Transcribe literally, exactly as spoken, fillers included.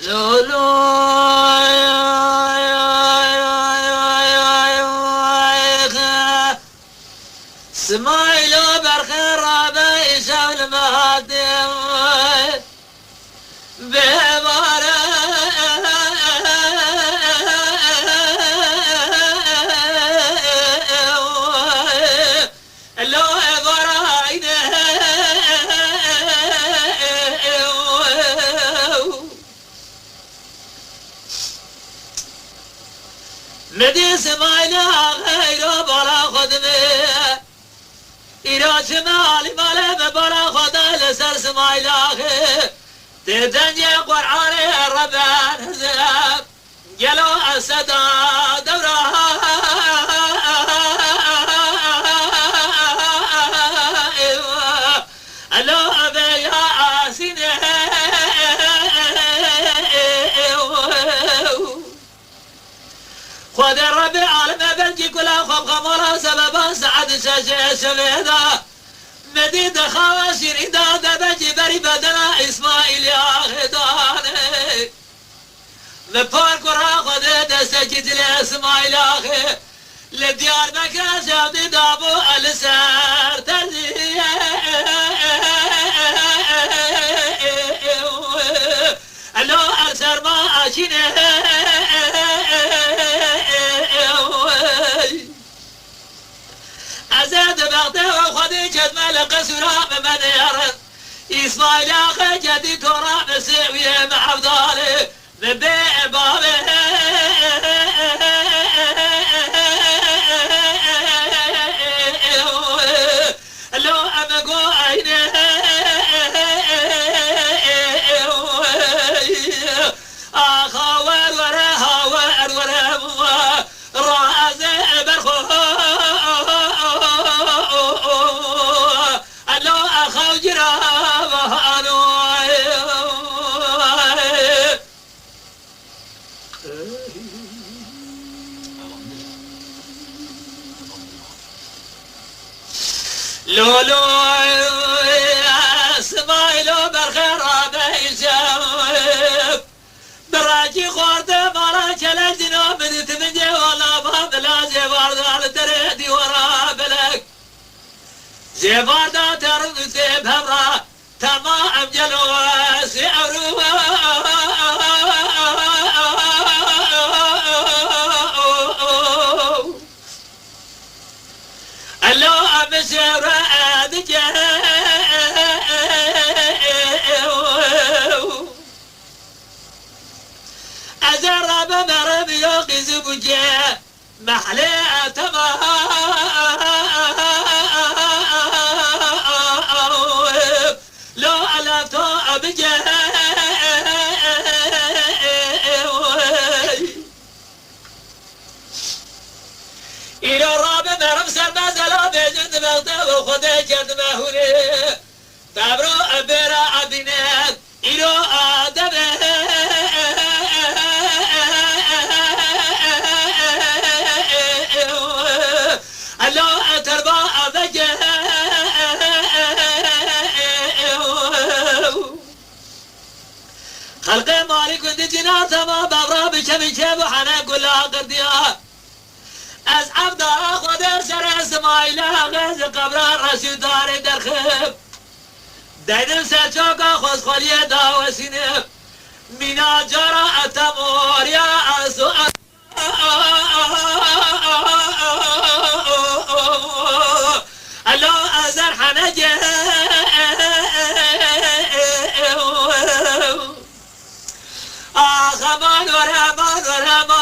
Lolo. Simaylo berxê rabe îşev li me hate. Bêvare. Lo evarayne. Medî Simayla xeyro bala xwe dime. Îro çime alî malê me bala xwe da li ser Simayla xê. Tê dengê Qur'anê reben hizib. Gelo ez seda dewra. Elo eve ya asîne. Xwedê Rebbê alime belkî kula xwe bi xemala sebeba saet şeşê şevê da. Medî di xawa şîrîn da de belkî berî bedena Îsmaîlî axê dane. Li park û ra Xwedê destekî dilê Îsmaîl axê. Li Diyarbekir ez yadî dabû li ser terzî. Elo er serma aşîne. Ez ê di bextê we Xwedê kedme li qesûra bi me nêrin. Îsmaîl axê kedî tora bi sêwiyê me evdalê. Bi bê bavê. Lo em go eyne. Axa wer were ha wer were. Ra ez ê berxwe. Lo axa cira vano. Lolo, Simaylo berxê rabe îşev. Birakî xwarte mala kelek dîna min di tivindê wala ba bila jêvarda li derê dîwara belek. Jêvarda terin û sê pevra. Tema em gelo wesî ewro. Elo em şevre edike. Ez ê rabe merem yo qîzî bûke. Mehlê etema. Lo elef to bike. Îro rabe merim ser mezela bêjin di bexte û Xwedê kerdime hûrê. Tevro bêra edîne. Îro Adem e. Elo terba aveke. Xelqê malî gundî cînar tema bevra bi çemî çê bi hene gula qirdiya. Ez evda Xwedê ser Îsmaîla xêz qebra Reşîd darê derxim. Deynim ser çoka xwezxweliyê dawesînim. Mîna cara etemoriya ez û ez. Elo ezer heneke. Ax aman were, aman were, aman.